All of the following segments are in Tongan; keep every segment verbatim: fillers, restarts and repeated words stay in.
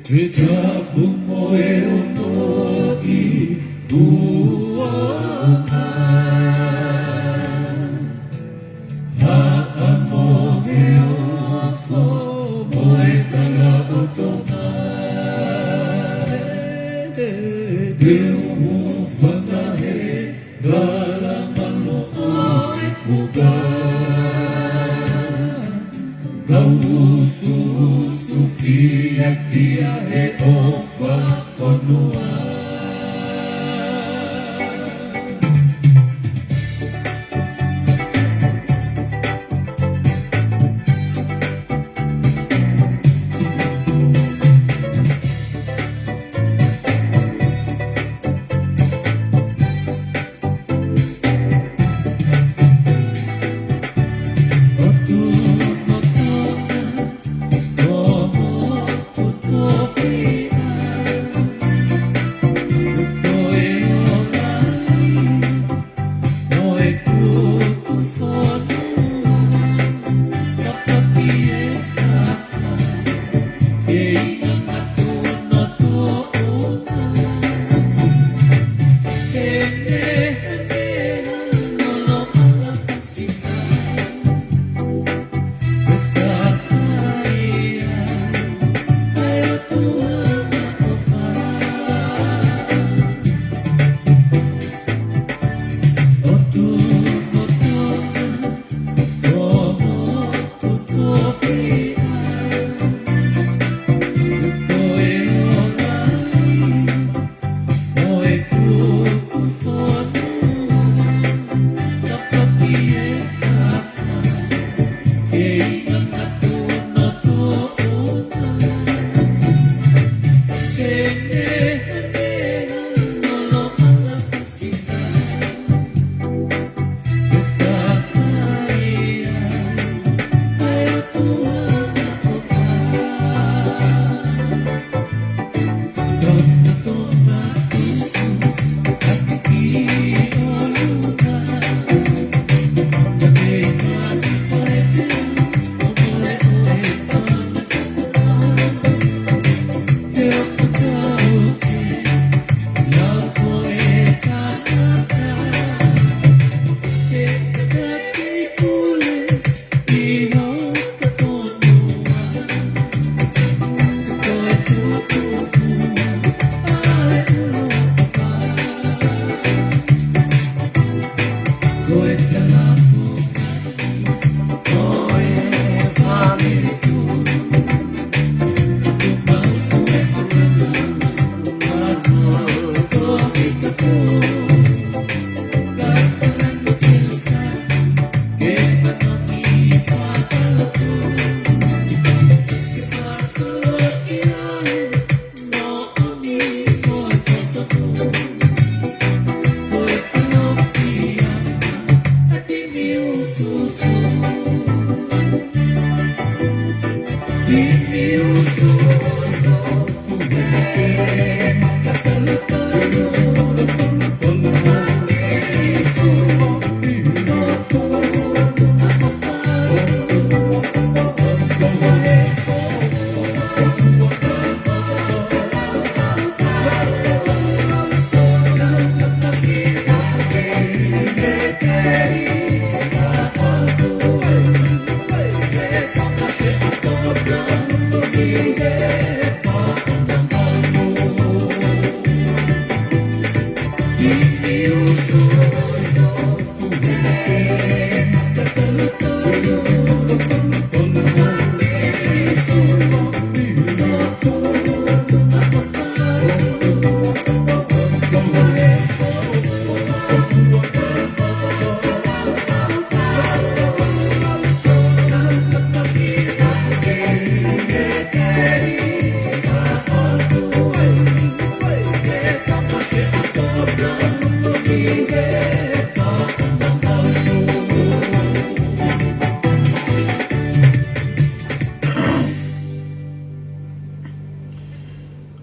Te tapu mo e ono ʻi Tuʻa. Haʻamo he ofo mo e kala ʻo Tonga. Te u hūfanga he kala mano ʻo e fuka. Kau usuusu fiefia he ʻofa fonua.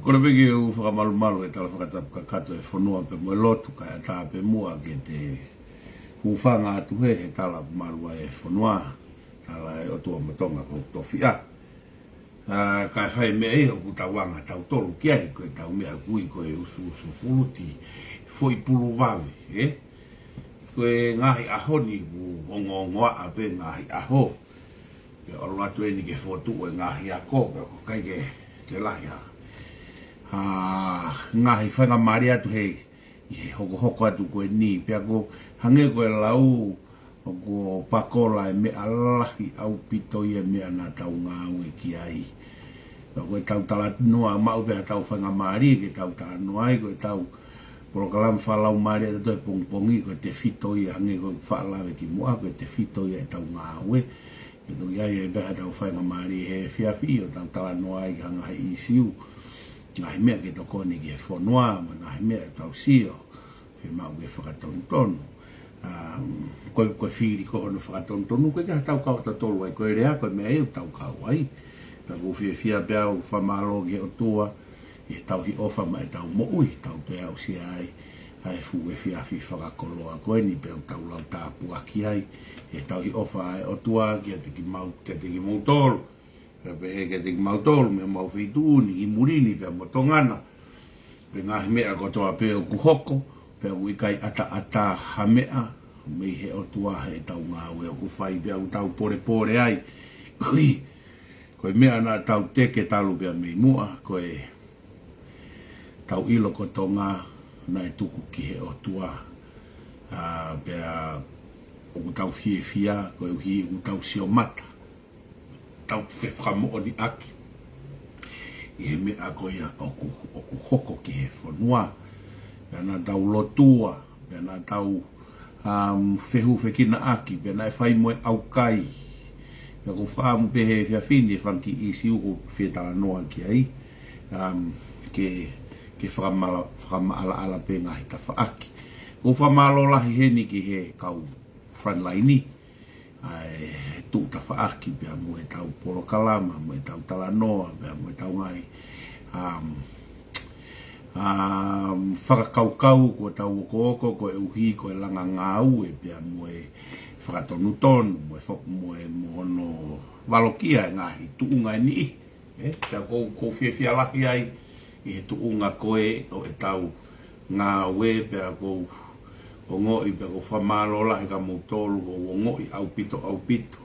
Kole pē ke u fakamalumalu e tala fakatapu kakato e fonua pea mo e lotu kae ʻatā pē muʻa ke te hūfanga atu he, he tala malu ʻa e fonua, tala e ʻOtua mo Tonga ko e tofiʻa. ʻA, kae fai meʻa ia ʻoku tau anga tautolu ki ai, ko e tau meʻa ʻoku ui ko e usuusu fuluti, foʻi pulu vave, ē? Ko e ngaahi ʻaho ni ʻoku ongoongoaʻa pē ngaahi ʻaho. Pea ʻalu atu eni ke fotu e ngaahi ako, pea ʻoku ʻikai ke, ke lahi ʻa, ʻa, ngaahi faingamālie atu he, ʻi he hokohoko atu ko eni, pea ʻoku hangē ko e lau, ʻoku pakola e meʻa lahi ʻaupito ia e meʻa naʻa tau ngāue ki ai. Pea ko e tau talanoa, maʻu pē ha tau faingamālie ke tau talanoa ai, ko e tau polokalama fakalaumālie ʻatautolu he pongipongi, ko e tefito ia hangē ko e faʻa lave kimuʻa, ko e tefito ia e tau ngāue. Ke toki ʻai ai pē ha tau faingamālie he efiafi ʻo tau talanoa ai ki ha ngaahi ʻīsiu, ngaahi meʻa ke tokoni ki he fonua, mo e ngaahi meʻa ʻoku tau sio, ke maʻu ke fakatonutonu. ʻA, ko e, ko e fili ko hono fakatonutonu, ko e ke ha tau kau tautolu ai, ko e lea, ko e meʻa ia ʻoku tau kau ai. Pea ʻoku ou fiefia pē au, fakamālō ki he ʻOtua, ʻi he tauhi ʻofa maʻa e tau moʻui, tau toe aʻusia ai ʻa e fuʻu efiafi fakakoloa ko eni, pea ʻoku tau lau tāpuaki ai, ʻi he tauhi ʻofa ʻa e ʻOtua kiate kimau-, kiate kimoutolu. Pea pehē kiate kimautolu, mei homau feituʻu ni, ki muli ni, pea mo Tonga na. Pea ngaahi meʻa kotoa pē ʻoku hoko, pea ʻoku ʻikai ʻataʻatā ha meʻa, mei he ʻOtua he tau ngāue ʻoku fai pea ʻoku tau polepole ai. Ui, ko e meʻa naʻa tau teke talu pea mei muʻa, ko e tau ʻilo ko Tonga naʻe tuku ki he ʻOtua. ʻA, pea ʻoku tau fiefia, koeʻuhi ʻoku tau sio mata, tau fefakamoʻoniʻaki ʻi he meʻa ko ia ʻoku, ʻoku hoko ki he fonua. Pea naʻa tau lotua, pea naʻa tau, um, fehūfekinaʻaki, pea naʻe fai mo e ʻaukai. Pea ʻoku ou fakaʻamu pē he efiafi ni e fanga kiʻi ʻīsiu ʻoku ou fie talanoa ki ai, um, ke, ke fakamala-, fakamaʻalaʻala pē ngaahi tafaʻaki. ʻOku ou fakamālō lahi heni ki he kau frontline, ʻa e tuʻu tafaʻaki pea mo e tau polokalama, mo e tau talanoa, pea mo e tau ngaahi, um, um, fakakaukau ko e tau okooko, koeʻuhi ko e langa ngāue, pea mo e fakatonutonu, mo e fo-, mo e mo hono valokia e ngaahi tuʻunga ʻe niʻihi. Ē, pea ʻoku ou, ʻoku ou fiefia lahi ai ʻi he tuʻunga ko ē ʻo e tau ngāue, pea ʻoku ou ongoʻi, pea ʻoku ou fakamālō lahi kia moutolu, ʻoku ou ongoʻi ʻaupito, ʻaupito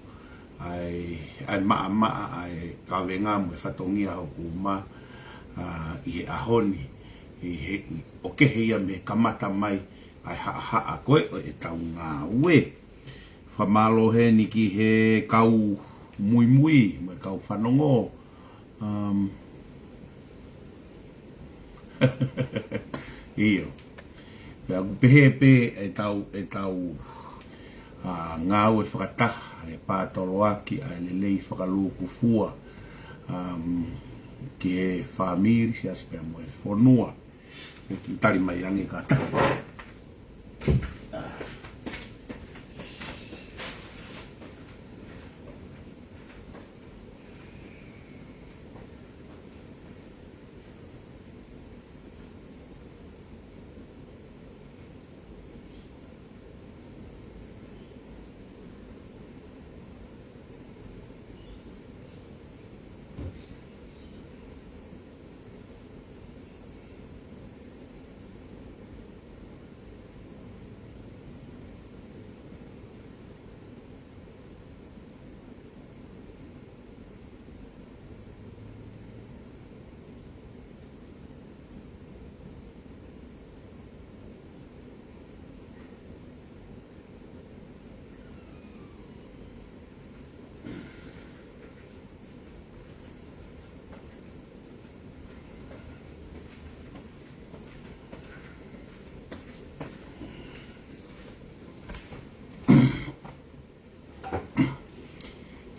ʻa e, ʻa e maʻamaʻa ʻa e kavenga mo e fatongia hoku uma, ʻa, ʻi he ʻaho ni, ʻi he, ʻo kehe ia mei he kamata mai ʻa e haʻahaʻa ko ē ʻo e tau ngāue. Fakamālō heni ki he kau muimui, mo e kau fanongo. Um, ʻio. Pea ʻoku pehē pē e tau, e tau, ʻa, ngāue fakataha, e pātoloaki, ʻa e lelei fakalūkufua, um, ki he fāmili, siasi pea mo e fonua. Tali mai ange kātaki.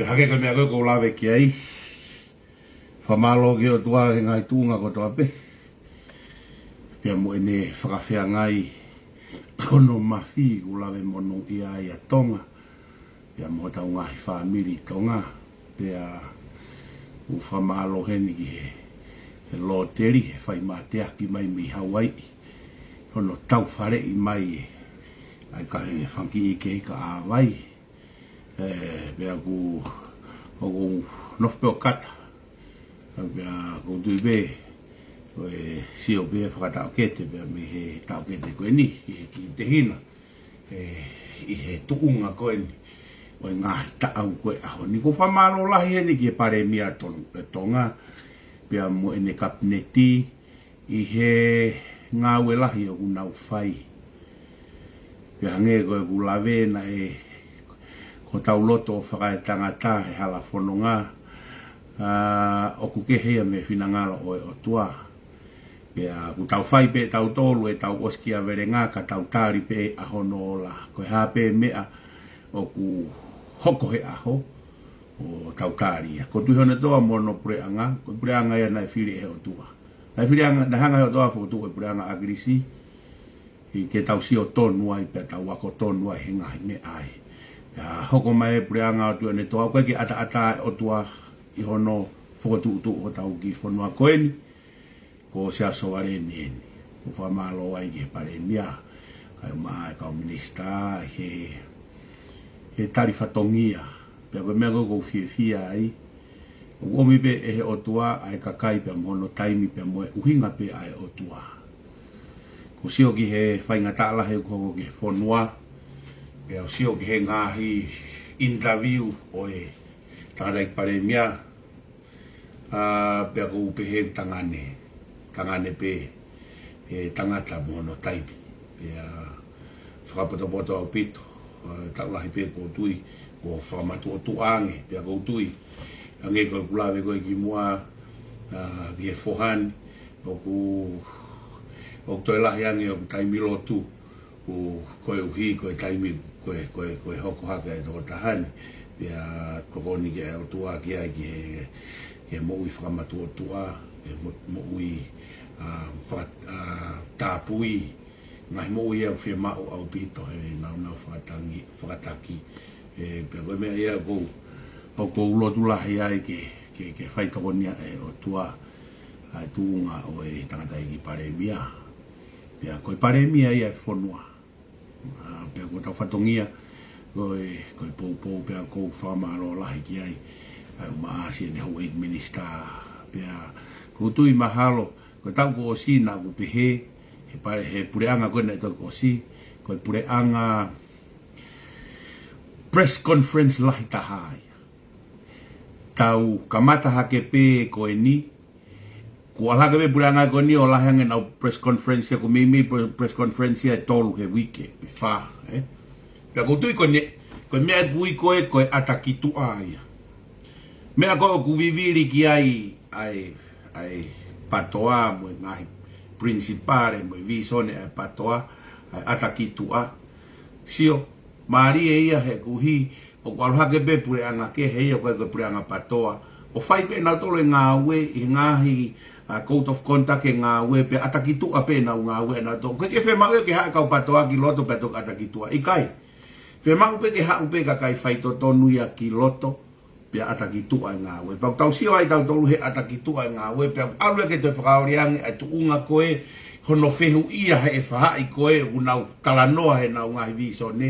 Pea hangē ko e meʻa ko ē ʻoku ou lave ki ai, fakamālō ki he ʻOtua he ngaahi tuʻunga kotoa pē. Pea mo ʻene fakafeangai hono mafi kuo lave monūʻia ai ʻa Tonga, pea mo hotau ngaahi fāmili ʻi Tonga. Pea ʻoku ou fakamālō heni ki he, he loteli, he fai mateaki mai mei Hauaiʻi, hono tau faleʻi mai ʻa e ka he fanga kiʻi kehe ka ʻāvai. Ē, pea ʻoku, ʻoku ou nofo pē ʻo kata Pea ʻoku ou tui pē, ʻoku sio pē fakataʻokete pea mei he taʻokete ko eni, ki, ki Tehina, ē, ʻi he tuʻunga ko eni, ʻo e ngaahi taʻau ko ē ʻaho ni. ʻOku ou fakamālō lahi heni ki he Palēmia Ton-, Tonga, pea mo ʻene Kapineti, ʻi he ngāue lahi ʻoku nau fai. Pea hangē ko ʻeku lave naʻe ko hotau loto fakaetangata he hala fononga, ā, ʻoku kehe ia mei he finangalo ʻo e ʻOtua. Pea ʻoku tau fai pē ʻe tautolu ʻetau ʻosikiavelenga ka tau tali pē ʻa hono ola. Ko e hā pē meʻa ʻoku hoko he ʻaho, ʻo tau tali ia. Ko Tuʻi Hono Toa mo hono puleʻanga, ko e puleʻanga ia naʻe fili ʻe he ʻOtua. Naʻe fili ʻa e, naʻe hanga ʻe he ʻOtua ʻo fokotuʻu e puleʻanga ʻAkilisi, ʻi ke tau sio tonu ai pea tau ako tonu ai he ngaahi meʻa ai. Pea hoko mai e puleʻanga ʻo Tuʻi Hono Toa, ʻoku ʻikai ke ʻataʻatā e ʻOtua ʻi hono fokotuʻutuʻu hotau kiʻi fonua ko eni, ko Siaosi Sovaleni eni. ʻOku ou fakamālō ai ki he Palēmia, kae ʻumaʻā e kau minisitā, he, he tali fatongia. Pea ko e meʻa ko ē ʻoku ou fiefia ai, ʻoku ʻomi pē ʻe he ʻOtua ʻa e kakai pea mo hono taimi pea mo e ʻuhinga pē ʻa e ʻOtua. ʻOku ou sio ki he faingataʻa lahi ʻoku hoko ki he fonua, pea ʻoku ou sio ki he ngaahi interview ʻo e tangataʻeiki Palēmia, ā, pea ʻoku ou pehē ʻoku tangane, tangane pē, ʻe tangata mo hono taimi. Pea fakapotopoto ʻaupito, ā, taʻu lahi pē ʻoku ou tui, kuo fakamatuʻotuʻa ange, pea ʻoku ou tui, hangē ko ʻeku lave ko ē kimuʻa, ā, ki he foha ni, ʻoku, ʻoku toe lahi ange hoku taimi lotu, ʻo koeʻuhi ko e taimi, ko e, ko e, ko e hoko hake ʻa e tokotaha ni, pea tokoni ki ai e ʻOtua ki ai ki he, ki he moʻui fakamatuʻotuʻa, ki he mo-, moʻui, ā, faka-, ā, tāpui, ngaahi moʻui ʻoku fiemaʻu ʻaupito he nāunau fakatangi, fakataki. Ē, pea ko e meʻa ia ʻoku ou, ʻoku ou lotu lahi ai ke, ke, ke fai tokonia ʻe he ʻOtua ʻa e tuʻunga ʻo e tangataʻeiki Palēmia. Pea ko e Palēmia ia e fonua. Ā, pea ko hotau fatongia, ko e, ko e poupou pea ʻoku ou fakamālō lahi ki ai, kae ʻumaʻā siʻene houʻeiki minisitā. Pea ʻoku ou tui mahalo, ko e taʻu kuo ʻosi naʻa ku pehē, he pale-, he puleʻanga ko ē naʻe toki ʻosi, ko e puleʻanga press conference lahi taha ia. Tau kamata hake pē ko eni, kuo ʻalu hake pē puleʻanga ko eni ʻo lahi ange ʻenau press conference ia, ko e meimei pre-, press conference ia ʻe tolu he uike, ʻe fā, ē? Pea ʻoku ou tui ko eni, ko e meʻa ʻoku ui ko ē, ko e ʻata ki tuʻa ia. Meʻa ko ē ʻoku vivili ki ai ʻa e, ʻa e PTOA mo e ngaahi principal mo e vīsone ʻa e PTOA, ʻa e ʻata ki tuʻa. Sio, mālie ia he koeʻuhi, ʻoku ʻalu hake pē puleʻanga kehe ia, ʻoku ʻikai ko e puleʻanga PTOA, ʻo fai pē ʻenautolu e ngāue ʻi he ngaahi, ā, code of conduct e ngāue, pea ʻata ki tuʻa pē ʻenau ngāue ʻenautolu. ʻOku ʻikai ke fiemaʻu ia ke haʻu e kau PTOA ki loto pea toki ʻata ki tuʻa. ʻIkai. Fiemaʻu pē ke haʻu pē kakai faitotonu ia ki loto, pea ʻata ki tuʻa e ngāue. Pea ʻoku tau sio ai tautolu he ʻata ki tuʻa e ngāue, pea ʻalu ia ke toe fakaoli ange ʻa e tuʻunga ko ē hono fehuʻia ʻe he faʻahi ko ē ʻoku nau talanoa heʻenau ngaahi vīsone,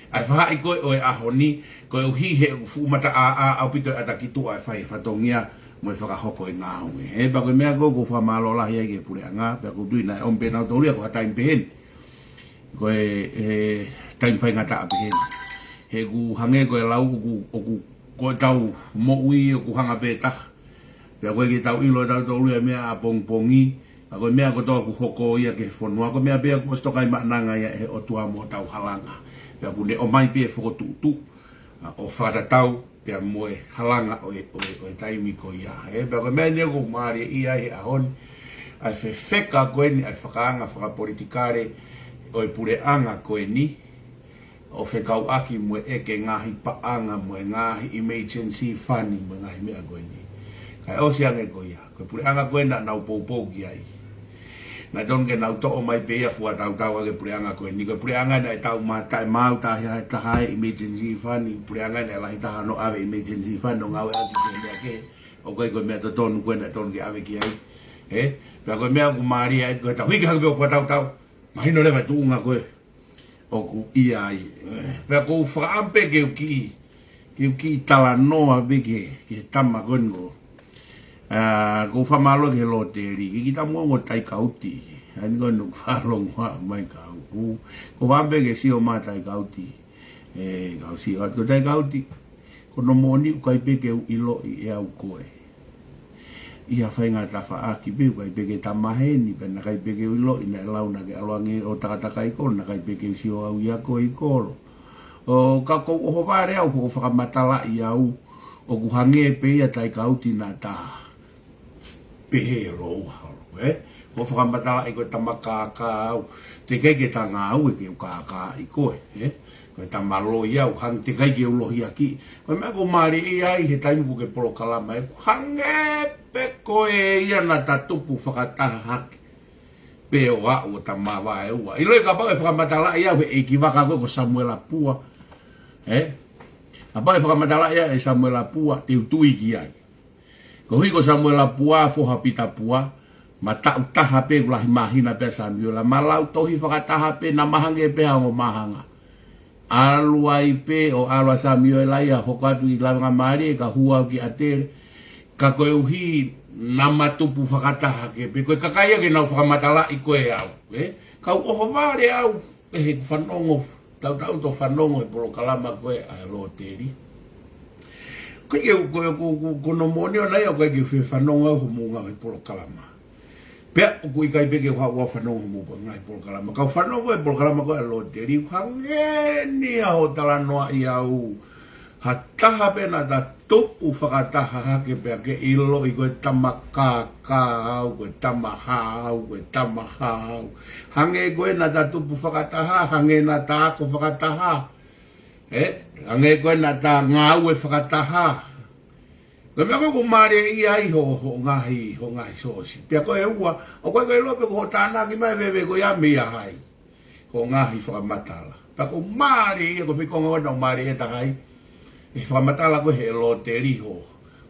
ʻa e faʻahi ko ē ʻo e ʻaho ni, koeʻuhi he ʻoku fuʻu mataʻāʻā ʻaupito e ʻata ki tuʻa e fai fatongia mo e fakahoko e ngāue. Ē, pea ko e meʻa ko ē ʻoku ou fakamālō lahi ai ki he puleʻanga, pea ʻoku ou tui naʻe ʻomi pē ʻenautolu ia ko ha taimi pehē ni. Ko e, e taimi faingataʻa pehē ni. He ʻoku hangē ko e lau ʻoku, ʻoku, ko ʻetau moʻui ʻoku hanga pē taha. Pea ʻoku ʻikai ke tau ʻilo ʻe tautolu ia e meʻa ʻapongipongi, ka ko e meʻa kotoa ʻoku hoko ia ki he fonua, ko e meʻa pē ia kuo ʻosi tokaimaʻananga ia ʻe he ʻOtua mo hotau halanga. Pea ʻoku ne ʻomai pē e fokotuʻutuʻu, ā, ʻo fakatatau pea mo e halanga ʻo e, ʻo e, ʻo e taimi ko ia. Ē, pea ko e meʻa eni ʻoku mālie ia he ʻaho ni, ʻa e fefeka ko eni ʻa e fakaanga fakapolitikale ʻo e puleʻanga ko eni, ʻo fekauʻaki mo e ʻeke ngaahi paʻanga mo e ngaahi emergency fund mo e ngaahi meʻa ko eni. Kae ʻosi ange ko ia, ko e puleʻanga ko ē naʻa nau poupou ki ai, naʻe tonu ke nau toʻo mai pē ia fua tautau ʻaki e puleʻanga ko eni. Ko e puleʻanga naʻe tau ma-, taʻemaau taha, taha e emergency fund, puleʻanga naʻe lahi taha hono ʻave emergency fund ʻo ngāueʻaki ki he meʻa kehe, ʻoku ʻikai ko e meʻa totonu ko ē naʻe tonu ke ʻave ki ai. Ē? Pea ko e meʻa ʻoku mālie ai, ko ʻetau hiki hake pē ʻo fua tautau, mahino leva e tuʻunga ko ē ʻoku ʻi ai. Pea ʻoku ou fakaʻamu pē ke u kiʻi, ke u kiʻi talanoa pē ki he, ki he tama ko eni ko, ʻA, ʻoku ou fakamālō ki he loteli, ki he kiʻi taumuʻa ʻo Taikauti. ʻA eni ko eni ʻoku fakalongoaʻa mai ka u. Ko, ko fāpē ke sio mai Taikauti. ʻE, ka u sio atu Taikauti. Ko hono moʻoni ʻoku ʻikai pē ke u ʻiloʻi ʻe au koe. ʻI ha faʻahinga tafaʻaki pē, ʻoku ʻikai pē ke ta maheni, pea naʻe ʻikai pē ke u ʻiloʻi naʻe lau naʻa ke ʻalu ange ʻo takatakai kolo, naʻe ʻikai pē ke u sio au ia koe ʻi kolo. ʻO ka ʻoku ou ʻohovale au, ʻoku ou fakamatalaʻi au, ʻoku hangē pē ia Taikauti naʻa ta pehē lou halo, ē? ʻOku ou fakamatalaʻi ko e tama kākā au, teʻeki ke ta ngāue ke u kākāʻi koe, ē? Ko e tama loi au, hangē teʻeki ke u lohiakiʻi. Ko e meʻa ʻoku ou mālieʻia ai he taimi ʻoku ke polokalama ai, ʻoku hangē pē ko e ia naʻa ta tupu fakataha hake pē ʻo aʻu ʻo ta mavaeua. ʻIloʻi kapau ʻe fakamatalaʻi au he ʻeikivaka ko ē ko Samuela Pua, ē? Kapau ʻe fakamatalaʻi au ʻe Samuela Pua, te u tui ki ai. Koeʻuhi ko Samuela Pua, foha ʻo Pita Pua, ma taʻu taha pē, ʻoku lahi māhina pē ʻa Samuela, ma lau tohi fakataha pē, naʻa ma hangē pē ha ongo māhanga. ʻAlu ai pē ʻo ʻalu ʻa Samuela ia ʻo hoko atu ʻi lavengamālie, ka hū au ki ʻatele. Ka koeʻuhi naʻa ma tupu fakataha hake pē, ko e kakai ia ke nau fakamatalaʻi koe au, ē? Ka u ʻohovale au, ē, he ʻeku fanongo, tautau ʻeku fanongo he polokalama ko ē ʻa e loteli. ʻOku ʻikai ke u, ko, ko, ko, ko hono moʻoni ʻona ia, ʻoku ʻikai ke u fie fanongo au hoʻomou ngaahi polokalama. Pea ʻoku ʻikai pē ke u haʻu ʻo fanongo hoʻomou ngaahi polokalama. Ka u fanongo he polokalama ko ē ʻa e loteli, ʻoku hangē ni ia hoʻo talanoaʻi au. Ha taha pē naʻa ta tupu fakataha hake pea ke ʻiloʻi ko e tama kākā au, ko e tama hā au, ko e tama hā au. Hangē ko ē naʻa ta tupu fakataha, hangē naʻa ta ako fakataha. Ē? Hangē ko ē naʻa ta ngāue fakataha. Ko e meʻa ko ē ʻoku ou mālieʻia ai hoʻo, hoʻo ngaahi, hoʻo ngaahi sōsi. Pea ko e ua, ʻoku ʻikai ke u ʻilo pe ko hoʻo tānaki mai veve ko ia mei he ʻaho ni. Ko e ngaahi fakamatala. Pea ʻoku ou mālieʻia, ko e foʻi konga ʻoku ou mālieʻia taha ai. ʻI he fakamatala ko ē he loteli hoʻo,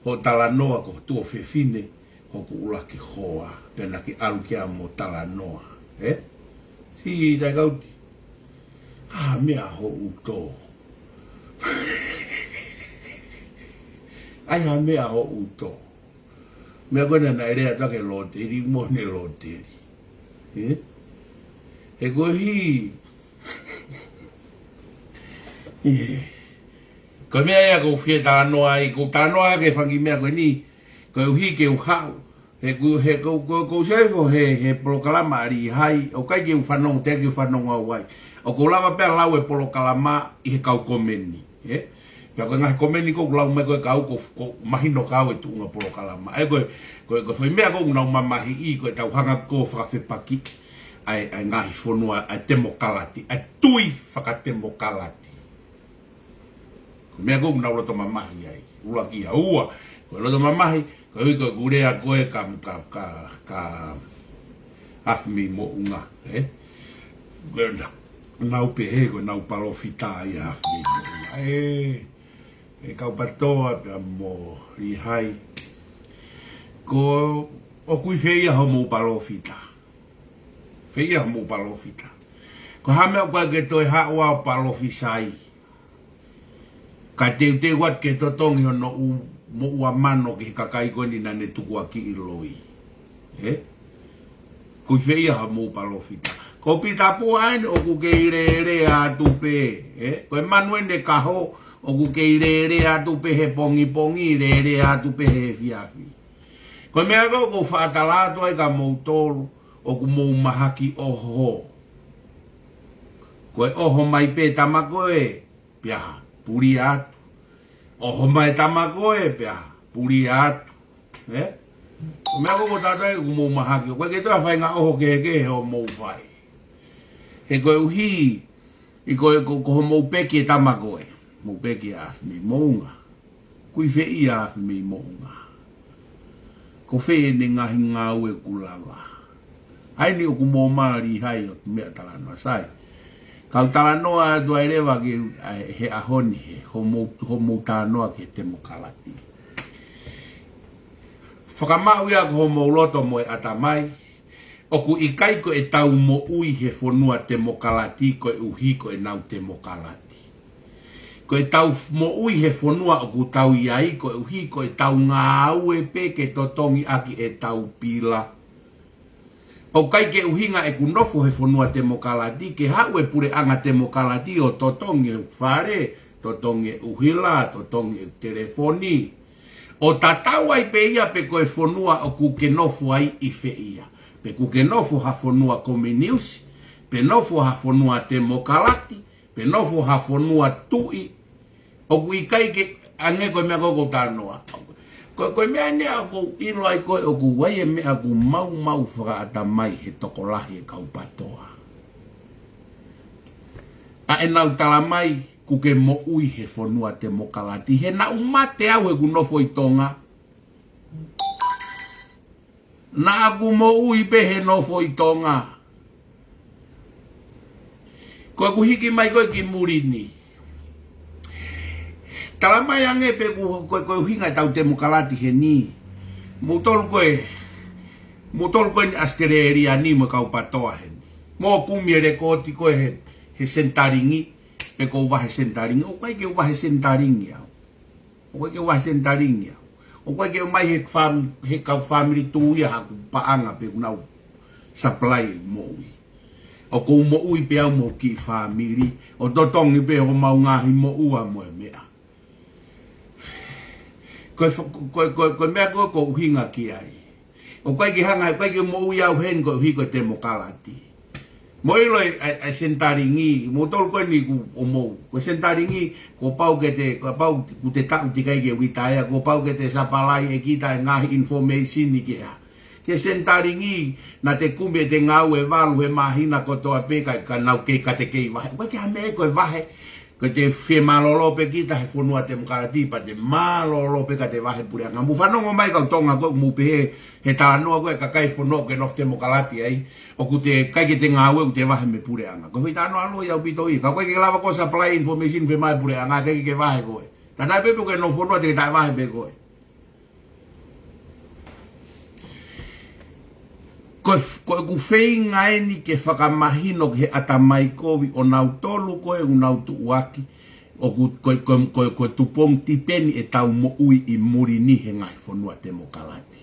hoʻo talanoa ko e tuofefine, hoku ʻuluaki hoa, pea naʻa ke ʻalu ki ai mo talanoa, ē? Sī Taikauti. ʻAi ha meʻa hoʻo tō. ʻAi ha meʻa hoʻo tō. Meʻa ko ena naʻe lea atu ki he loteli, mo ʻene loteli. Ē? He koeʻuhi. Ē. Ko e meʻa ia ʻoku ou fie talanoa ai, ʻoku ou talanoa ki he fanga kiʻi meʻa ko eni, koeʻuhi ke u haʻu. He ʻoku, he ʻoku, ʻoku, ʻoku ou sio hifo he, he polokalama ʻa Lihai, ʻoku ʻikai ke u fanongo, teʻeki ke u fanongo au ai. ʻOku ou lava pē ʻo lau e polokalama ʻi he kau komeni, ē? Pea ko e ngaahi komeni ʻoku lau mai ko e kau ʻoku, ʻoku mahino kiate au e tuʻunga polokalama. ʻA ia ko e, ko e, ko e foʻi meʻa ʻoku nau mamahiʻi, ko e tau hanga ʻo fakafepakiʻi ʻa e, ʻa e ngaahi fonua, ʻa e temokalati, ʻa e tui fakatemokalati. Ko e meʻa ʻoku nau loto mamahi ai. ʻUluaki ia. Ua, ko e loto mamahi, ko e ui ko e kulea ko e ka, ka, ka, ka Afimeimoʻunga, ē? Ko e na-, nau pehē, ko e nau palōfita ia Afimeimoʻunga. Ē, ē kau PTOA pea mo Lihai. Ko, ʻoku ʻi fē ia hoʻomou palōfita? Fē ia hoʻomou palōfita? Ko e hā e meʻa ʻoku ʻikai ke toe haʻu ʻo palōfisai? Ka teuteu atu ke totongi hono ʻū moʻua mano ki he kakai ko eni naʻa ne tukuakiʻi loi. Ē? ʻOku ʻi fē ia hoʻomou palōfita? Ko Pita Pua eni ʻoku kei lele atu pē. Ē? Ko e manu eni ʻe kaho ʻoku kei lele atu pē he pongipongi, lele atu pē he efiafi. Ko e meʻa ko ē ʻoku ou faʻa tala atu ai kia moutolu, ʻoku mou mahaki ʻoho. Ko e ʻoho mai pē tama ko ē, pea pulia atu. ʻOho mai tama ko ē, pea pulia atu. Ē? Ko e meʻa ko ē ʻoku ou tala atu ai ʻoku mou mahaki, ʻoku ʻikai ke toe ʻi ai ha faʻahinga ʻoho kehekehe ʻoku mou fai. He koeʻuhi, ʻi ko e, ko, ko hoʻomou peki e tama ko ē. Mou peki ʻa Afimeimoʻunga. ʻOku ʻi fē ia Afimeimoʻunga? Ko fē ʻene ngaahi ngāue ʻoku lava? ʻA eni ʻoku mou mālie ai ʻo meʻa talanoa sai. Kau talanoa atu ai leva ki, ʻa, he ʻaho ni he, hoʻomou, hoʻomou talanoa ki he temokalati. Fakamaʻu ia ki homou loto mo e ʻatamai, ʻoku ʻikai ko ʻetau moʻui he fonua temokalati koeʻuhi ko ʻenau temokalati. Ko ʻetau moʻui he fonua ʻoku tau ʻi ai, koeʻuhi ko ʻetau ngāue pē ke totongi ʻaki ʻetau pila. ʻOku ʻikai ke ʻuhinga ʻeku nofo he fonua temokalati ke haʻu e puleʻanga temokalati ʻo totongi e fale, totongi e ʻuhila, totongi e telefoni. ʻO tatau ai pē ia pe ko e fonua ʻoku ke nofo ai ʻi fē ia. Pe ʻoku ke nofo ha fonua kominiusi, pe nofo ha fonua temokalati, pe nofo ha fonua tuʻi, ʻoku ʻikai ke ʻange ko e meʻa ko ē ʻoku ou talanoa. Ko, ko e meʻa eni ʻoku ou ʻilo ai ko ē ʻoku ʻi ai e meʻa ʻoku maumau fakaʻatamai he tokolahi e kau PATOA. ʻA ʻenau tala mai ʻoku ke moʻui he fonua temokalati. He naʻu mate au heʻeku nofo ʻi Tonga. Naʻa ku moʻui pē he nofo ʻi Tonga. Ko ʻeku hiki mai ko ē ki muli ni. Tala mai ange pē ʻoku, ko, ko e ʻuhinga ʻetau temokalati heni. Moutolu ko ē, moutolu ko eni ʻAositelēlia ni mo e kau PATOA heni. Mou kumi e lekooti ko ē he, he Senitalingi, pe ʻoku ou vahe Senitalingi. ʻOku ʻikai ke u vahe Senitalingi au. ʻOku ʻikai ke u vahe Senitalingi au. ʻOku ʻikai ke u ō mai he fam-, he kau fāmili tuʻi ia haku paʻanga pe ʻoku nau supply moʻui. ʻOku ou moʻui pē au mo e kiʻi fāmili. ʻO totongi pē homau ngaahi moʻua mo e meʻa. Ko e fa-, ko, ko, ko, ko e meʻa ko ē ʻoku ou ʻuhinga ki ai. ʻOku ʻikai ke hanga, ʻikai ke moʻui au heni koeʻuhi ko e temokalati. Mou ʻilo e, e, e Senitalingi, moutolu ko eni ʻoku ʻomou. Ko e Senitalingi, kuo pau ke te, kuo pau ʻoku te taʻu teʻeki ai ke u ʻita ia, kuo pau ke te supply ʻe kita e ngaahi information ni ke hā. Ko e Senitalingi, naʻa te kumi ʻete ngāue ʻe valu he māhina kotoa pē ka, ka nau kei ka te kei vahe. ʻOku ʻikai ke ha meʻa ko e vahe, ko ʻete fie mālōlō pē kita he fonua temokalati, pea te mālōlō pē ka te vahe puleʻanga. Mou fanongo mai kau Tonga ko ē, mou pehē he talanoa ko ē kakai fonua ʻoku ke nofo temokalati ai, ʻoku te ʻikai ke te ngāue ʻoku te vahe mei puleʻanga. Ko e foʻi talanoa loi ʻaupito ia. Ka ʻoku ʻikai ke lava ko e supply information fē mai puleʻanga, ʻikai ke vahe koe. Tana pē pe ʻoku ke nofo fonua te ke taʻe vahe pē koe. Ko e f-, ko ʻeku feinga eni ke fakamahino ki he ʻatamai kovi ʻo nautolu ko ē ʻoku nau tuʻuaki, ʻoku, ko, ko, ko, ko e tupuʻanga tipeni ʻetau moʻui ʻi muli ni he ngaahi fonua temokalati.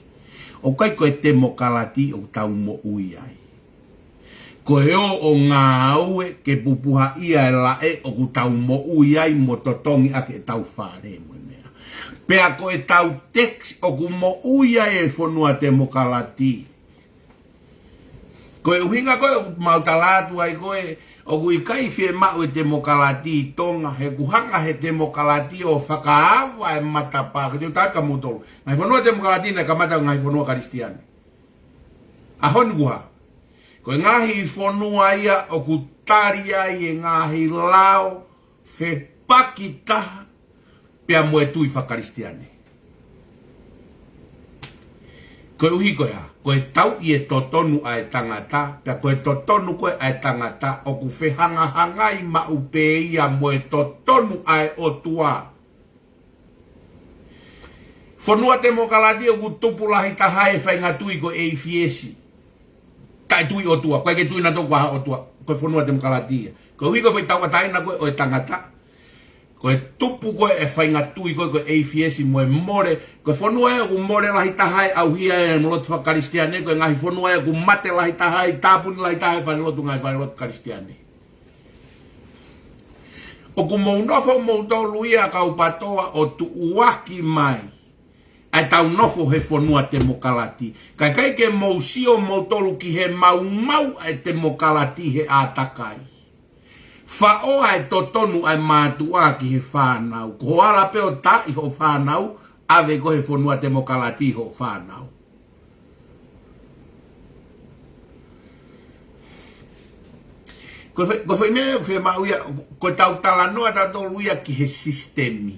ʻOku ʻikai ko e temokalati ʻoku tau moʻui ai. Ko e ō ʻo ngāue ke pupuhaʻia e laʻe ʻoku tau moʻui ai mo totongi ʻaki ʻetau fale mo e meʻa. Pea ko ʻetau tax ʻoku moʻui ai e fonua temokalati. Ko e ʻuhinga ko ē ʻoku mau tala atu ai ko ē, ʻoku ʻikai fiemaʻu e temokalati ʻi Tonga, he ʻoku hanga he temokalati ʻo fakaava e matapā, ka te u tala atu kia moutolu. Ngaahi fonua temokalati naʻe kamata ngaahi fonua Kalisitiane. ʻAho ni kuo hā. Ko e ngaahi fonua ia ʻoku tali ai e ngaahi lao fepaki taha pea mo e tui fakakalisitiane. Koeʻuhi ko e hā, ko e tauʻi e totonu ʻa e tangata, pea ko e totonu ko ē ʻa e tangata, ʻoku fehangahangai maʻu pē ia mo e totonu ʻa e ʻOtua. Fonua temokalati ʻoku tupu lahi taha e faʻahinga tui ko e ʻeifiesi. Taʻe tui ʻOtua, ʻikai ke tui nautolu ko ha ʻOtua, ko e fonua temokalati ia. Koeʻuhi ko e foʻi tauʻatāina ko ē ʻo e tangata. Ko e tupu ko ē e faʻahinga tui ko ē ko e ʻeifiesi mo e mole. Ko e fonua ia ʻoku mole lahi taha e ʻauhia e lotu fakakalisitiane, ko e ngaahi fonua ia ʻoku mate lahi taha e, tāpuni lahi taha e falelotu, ngaahi falelotu Kalisitiane. ʻOku mou nofo moutolu ia kau PATOA ʻo tuʻuaki mai ʻa ʻetau nofo he fonua temokalati. Kae ʻikai ke mou sio moutolu ki he maumau ʻa e temokalati he ʻātakai. Faʻo ʻa e totonu ʻa e mātuʻa ki he fānau. Ko hoʻo ala pē ʻo taaʻi hoʻo fānau, ʻave koe he fonua temokalati hoʻo fānau. Ko e foʻi, ko e foʻi meʻa ʻoku fiemaʻu ia, ko ʻetau talanoa tautolu ia ki he sisitemi.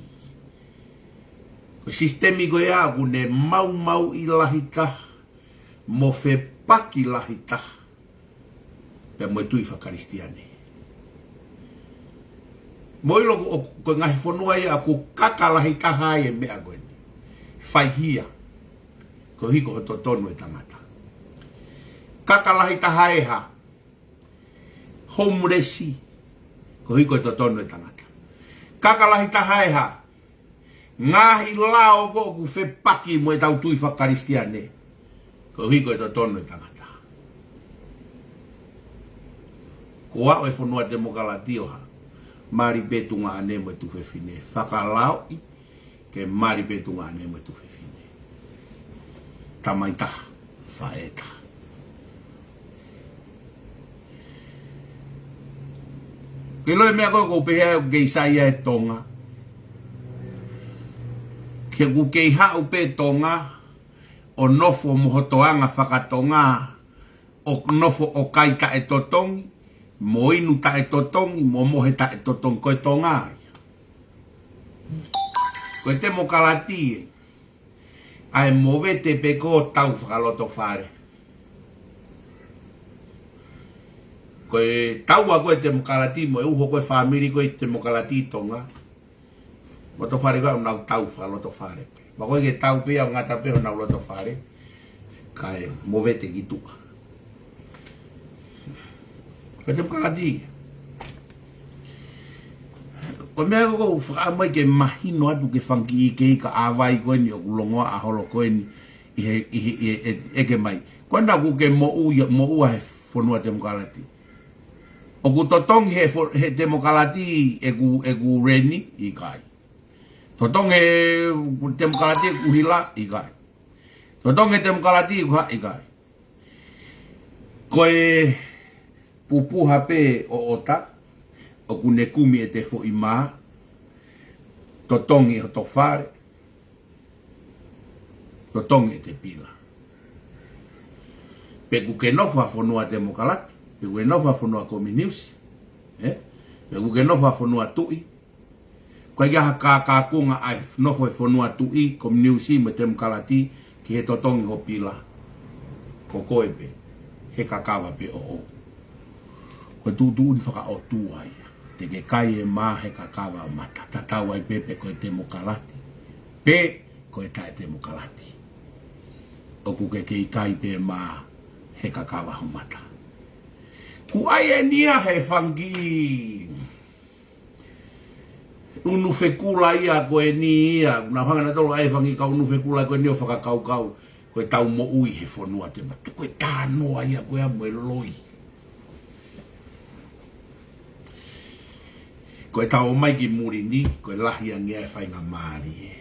Ko e sisitemi ko ia ʻoku ne maumauʻi lahi taha, mo fepaki lahi taha pea mo e tui fakakalisitiane. Mou ʻilo ko, ko e ngaahi fonua ia ʻoku kaka lahi taha ai e meʻa ko eni. Faihia. Koeʻuhi ko e totonu e tangata. Kaka lahi taha e hā. Homeless. Koeʻuhi ko e totonu e tangata. Kaka lahi taha ʻe hā? Ngaahi lao ko ē ʻoku fepaki mo ʻetau tui fakakalisitiane. Koeʻuhi ko e totonu ʻo e tangata. Ko e ʻuhinga ʻo e fonua temokalati ʻo hā? Mali pē tuongaʻane mo e tuofefine. Fakalaoʻi ke mali pē tuongaʻane mo e tuofefine. Tamai taha, faʻē taha. Ke ʻilo e meʻa ko ē ʻoku ou pehē ʻoku kei sai ai ʻa Tonga. Ke ʻoku kei haʻu pē Tonga, ʻo nofo mo hoto anga fakatonga, ʻo nofo ʻo kai taʻetotongi, mo inu taʻetotongi, mo mohe taʻetotongi, ko e Tonga ia. Ko e temokalati ē. ʻA e movete pē ko e tau fakalotofale. Ko e taua ko e temokalati mo e uho ko e fāmili ko e temokalati ʻi Tonga. Lotofale ko ē ʻoku nau tau fakalotofale. Ma ko e ke tau pē ʻo ngata pē honau lotofale. Kae movete ki tuʻa. Ko e temokalati. Ko e meʻa ko ē ʻoku ou fakaʻamu ai ke mahino atu ki he fanga kiʻi kei ka ʻāvai ko eni ʻoku longoaʻa holo ko eni ʻi he, ʻi he, ʻi he, ʻe, ʻeke mai. Ko ena ʻoku ke moʻui, moʻua he fonua temokalati. ʻOku totongi he fo-, he temokalati ʻeku, ʻeku reni, ʻikai. Totongi he temokalati ʻeku hila, ʻikai. Totongi he temokalati ʻeku hā, ʻikai. Ko e pupuha pē ʻo ʻota, ʻoku ne kumi ʻete foʻi mā, totongi hoto fale, totongi ʻete pila. Pe ʻoku ke nofo ha fonua temokalati, pe ʻoku ke nofo ha fonua kominiusi, ē? Pe ʻoku ke nofo ha fonua tuʻi, ko e ʻikai ha kākākunga ʻa e nofo he fonua tuʻi, kominiusi mo e temokalati ki he totongi ho pila. Ko koe pē, he kakava pē ʻoʻou. Ko e tuʻutuʻuni fakaʻotua ia. Te ke kai e mā he kakava ho mata. Tatau ai pē pe ko e temokalati, pe ko e taʻetemokalati. ʻOku ke kei kai pē mā he kakava ho mata. Ko e ʻai eni ia he fanga kiʻi unu fekula ia ko eni ia, naʻa hanga nautolu ʻa e fanga kiʻi kau unu fekula ko eni ʻo fakakaukau, ko ʻetau moʻui he fonua temokalati. Ko e tānoa ia ko ia mo e loi. Ko ʻetau ō mai ki muli ni, ko e lahi ange ʻa e faingamālie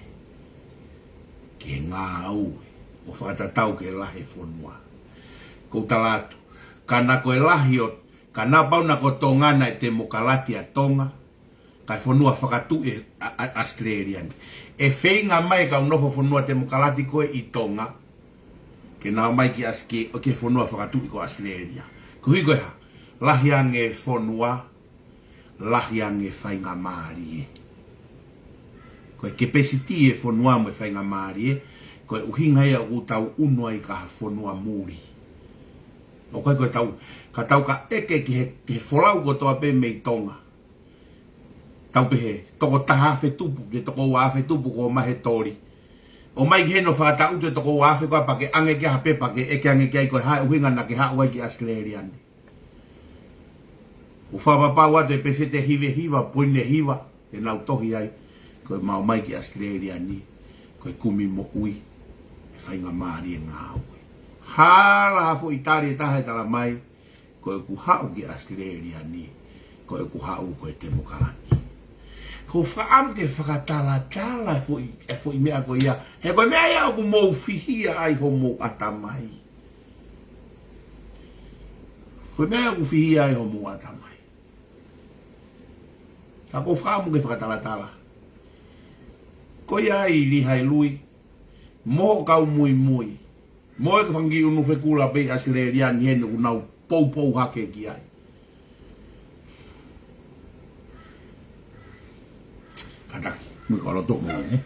ki he ngāue, ʻo fakatatau ki he lahi e fonua. Ko u tala atu, ka naʻa ko e lahi ʻo, ka naʻa pau naʻa ko Tonga naʻe temokalati ʻa Tonga, kae fonua fakatuʻi ʻa, ʻa, ʻAositelēlia ni. ʻE feinga mai e kau nofo fonua temokalati ko ē ʻi Tonga, ke nau ō mai ki ʻAos-, ki, ki he fonua fakatuʻi ko ʻAositelēlia. Koeʻuhi ko e hā? Lahi ange e fonua, lahi ange e faingamālie. Ko e kepesiti e fonua mo e faingamālie, ko e ʻuhinga ia ʻoku tau unu ai ki ha fonua muli. ʻOku ʻikai ko ʻetau, ka tau ka ʻeke ki he, ki he folau kotoa pē mei Tonga. Tau pehē, toko taha afe tupu, ki he toko ua afe tupu, ko e ō mai he toli. ʻO mai ki heni ʻo fakataʻutu e toko ua afe ko ia pea ke ʻange ki ai ha pepa ke ʻeke ange ki ai ko e hā e ʻuhinga naʻa ke haʻu ai ki ʻAositelēlia ni. ʻOku fakapapau atu e peseti ʻe hiva hiva, poini hiva, te nau tohi ai, ko ʻemau ō mai ki ʻAositelēlia ni, ko e kumi moʻui, e faingamālie ngāue. Hala ha foʻi tali ʻe taha ʻe tala mai, ko ʻeku haʻu ki ʻAositelēlia ni, ko ʻeku haʻu ko e temokalati. Ko u fakaʻamu ke fakatalatala e foʻi, e foʻi meʻa ko ia. He ko e meʻa ia ʻoku mou fihia ai homou ʻatamai. Ko e meʻa ia ʻoku fihia ai homou ʻatamai. Ka ko u fakaʻamu ke fakatalatala. Ko ia ai Lihai Lui, mo e kau muimui. Mo e fanga kiʻi unu fekula pē ʻi ʻAositelēlia ni heni ʻoku nau poupou hake ki ai. Kātaki, mui ko loto mo e.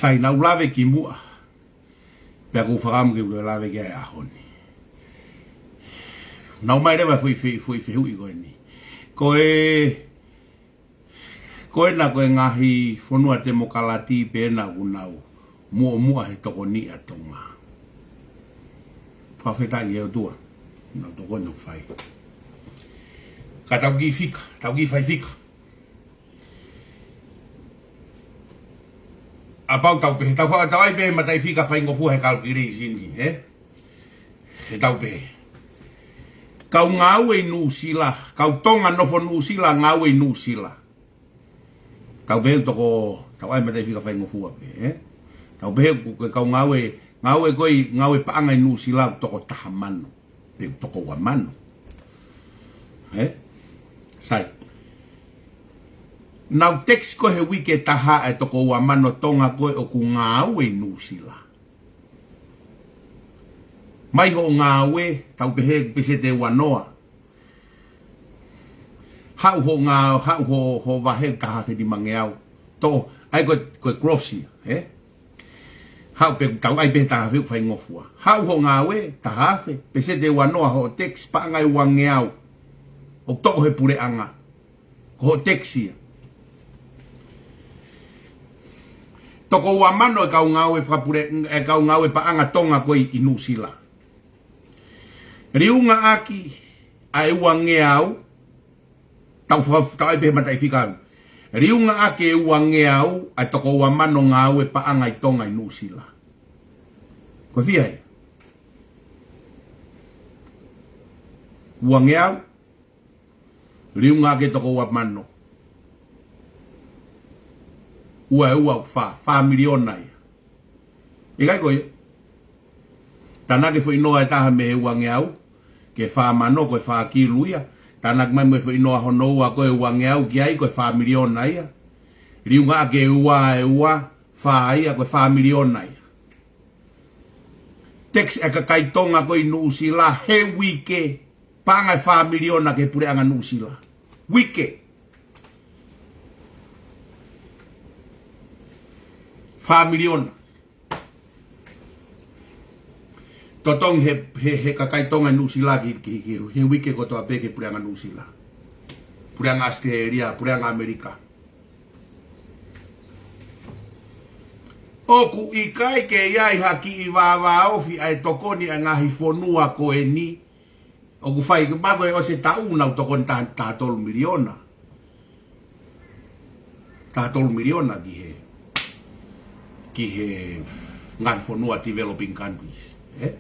Sai, naʻá ku lave ki muʻa. Pea ʻoku ou fakaʻamu ke u toe lave ki ai he ʻaho ni. Naʻe ʻomai leva e foʻi fe-, foʻi fehuʻi ko eni. Ko e, ko ena ko e ngaahi fonua temokalati pē ena ʻoku nau muʻomuʻa he tokoni ʻa Tonga. Fakafetaʻi ki he ʻOtua. Nau tokoni ʻo fai. Ka tau kiʻi fika, tau kiʻi fai fika. Kapau tau pehē, tau fa-, tau ʻai pē he mataʻifika faingofua he calculation ni, ē? He tau pehē. Kau ngāue ʻi Nuʻusila, kau Tonga nofo Nuʻusila, ngāue ʻi Nuʻusila. Tau pehē toko, tau ʻai mataʻifika faingofua pē, ē? Tau pehē ko, ko e kau ngāue, ngāue ko ē, ngāue paʻanga ʻi Nuʻusila toko taha mano. Pe toko ua mano. Ē? Sai. Nau tax ko ē he uike ʻe taha e toko ua mano Tonga ko ē ʻoku ngāue ʻi Nuʻusila. Mai hoʻo ngāue, tau pehē peseti ʻe ua noa. Haʻu hoʻo ngā-, haʻu hoʻo, hoʻo vahe taha afe nimangeau. Toʻo, ʻai ko e, ko e gross ia, ē? Haʻu pē, tau ʻai pē taha afe ʻoku faingofua. Haʻu hoʻo ngāue, taha afe, peseti ʻe ua noa hoʻo tax, paʻanga ʻe uangeau. ʻOku toʻo he puleʻanga. Ko hoʻo tax ia. Toko ua mano e kau ngāue fakapule-, e kau ngāue paʻanga Tonga ko ē ʻi Nuʻusila. Liunga ʻaki ʻa e uangeau, tau fa-, tau ʻai pē he mataʻifika. Liunga ʻaki e uangeau ʻa e toko ua mano ngāue paʻanga ʻi Tonga ʻi Nuʻusila. Ko e fiha ia? Uangeau, liunga ʻaki e toko ua mano. Ua ʻe ua ʻoku fā, fā miliona ia. ʻIkai ko ia? Tānaki e foʻi noa ʻe taha mei he uangeau, ki he fā mano, ko e fā kilu ia. Tānaki mai mo e foʻi noa hono ua ko e uangeau ki ai, ko e fā miliona ia. Liunga ʻaki e ua ʻe ua, fā ia, ko e fā miliona ia. Tax e kakai Tonga ko ē ʻi Nuʻusila he uike, paʻanga ʻe fā miliona ki he puleʻanga Nuʻusila. Uike. Fā miliona. Totongi he, he, he kakai Tonga ʻi Nuʻusila ki, ki, ki he uike kotoa pē ki he puleʻanga Nuʻusila. Puleʻanga ʻAositelēlia, puleʻanga ʻAmelika. ʻOku ʻikai ke ʻi ai ha kiʻi vāvāofi ʻa e tokoni ʻa e ngaahi fonua ko eni. ʻOku fai ke mako e ʻosi e taʻu nau tokoni taha, taha tolu miliona. Taha tolu miliona ki he, ki he ngaahi fonua developing countries. Ē?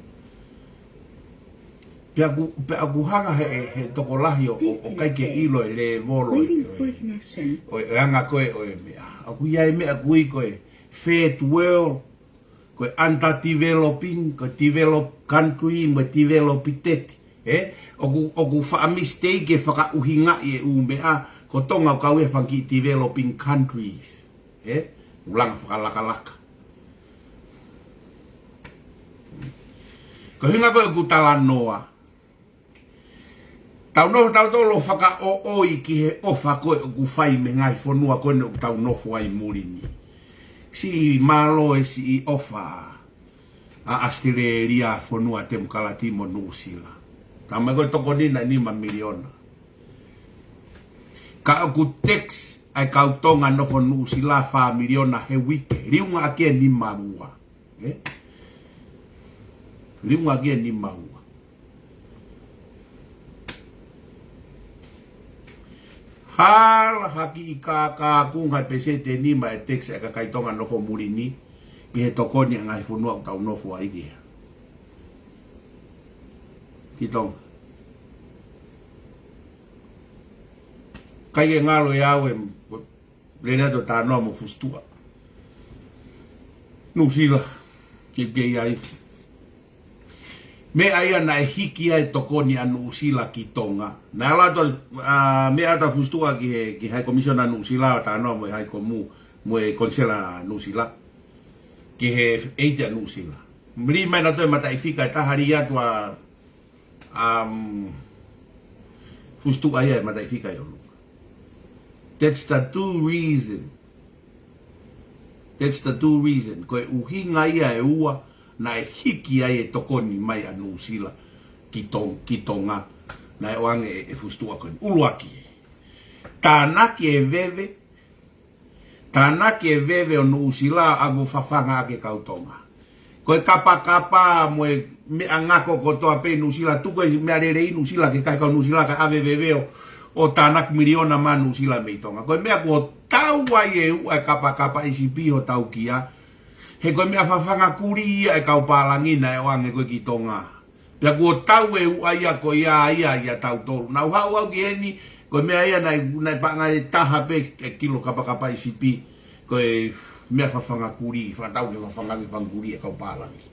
Pea ʻoku, pea ʻoku hanga he, he tokolahi ʻo, ʻo, ʻo ʻikai ke ʻilo e lēvolo ʻo e, ʻo e, ʻo e anga ko ē ʻo e meʻa. ʻOku ʻi ai e meʻa ʻoku ui ko e third world, ko e underdeveloping, ko e developed country, mo e developed. Ē? ʻOku, ʻoku faʻa mistake e fakaʻuhingaʻi e ʻū meʻa, ko Tonga ʻoku kau he fanga kiʻi developing countries. Ē? ʻOku langa fakalakalaka. Ko e ʻuhinga ko ē ʻeku talanoa. Tau nofo tautolu ʻo fakaʻoʻoi ki he ʻofa ko ē ʻoku fai mei he ngaahi fonua ko eni ʻoku tau nofo ai muli ni. Siʻi mālō e siʻi ʻofa ʻa ʻAositelēlia, fonua temokalati mo Nuʻusila. Talamai ko e tokoni naʻe nima miliona. Ka ʻoku tax ʻa e kau Tonga nofo Nuʻusila fā miliona he uike. Liunga ʻaki e nima ua. Ē? Liunga ʻaki e nima ua. Hala ha kiʻi kākākunga he peseti ʻe nima e tax ʻa e kakai Tonga nofo muli ni, ki he tokoni ʻa e ngaahi fonua ʻoku tau nofo ai ki hē. Ki Tonga. ʻIkai ke ngalo ʻe au e, lele atu ʻo talanoa mo Fusituʻa. Nuʻusila, ke, ke ʻi ai. Meʻa ia naʻe hiki ai e tokoni ʻa Nuʻusila ki Tonga. Naʻe ʻalu atu, ā, meʻa atu ʻa Fusituʻa ki he, ki he High Commissioner Nuʻusila ʻo talanoa mo e High Commu-, mo e Konisela Nuʻusila. Ki he ʻeiti ʻa Nuʻusila. Lī mai nautolu e mataʻifika ʻe taha, lī atu ʻa, um, Fusituʻa ia e mataʻifika ʻi ʻolunga. That's the two reason. That's the two reason. Ko e ʻuhinga ia ʻe ua naʻe hiki ai e tokoni mai ʻa Nuʻusila ki Tong-, ki Tonga. Naʻe ʻoange e, e fuʻu situʻa ko eni. ʻUluaki. Tānaki e veve. Tānaki e veve ʻo Nuʻusila ʻa ʻoku fafanga ʻaki e kau Tonga. Ko e kapakapa mo e meʻangako kotoa pē ʻi Nuʻusila, tuku e meʻa lelei ʻi Nuʻusila ki he kakai Nuʻusila kae ʻave veve ʻo, ʻo tānaki miliona mā Nuʻusila mei Tonga. Ko e meʻa kuo tau ai e uʻa e kapakapa ʻIsipi ʻo tau kia. He ko e meʻa fafanga kulī ia e kau pālangi naʻe ʻoange ko ē ki Tonga. Pea kuo tau e uʻa ia ko ia ia ia tautolu. Naʻa ku haʻu au ki heni, ko e meʻa ia naʻe, naʻe paʻanga ʻe taha pē e kilo kapakapa ʻIsipi. Ko e meʻa fafanga kulī, fakatau ke fafanga ke fanga kulī e kau pālangi.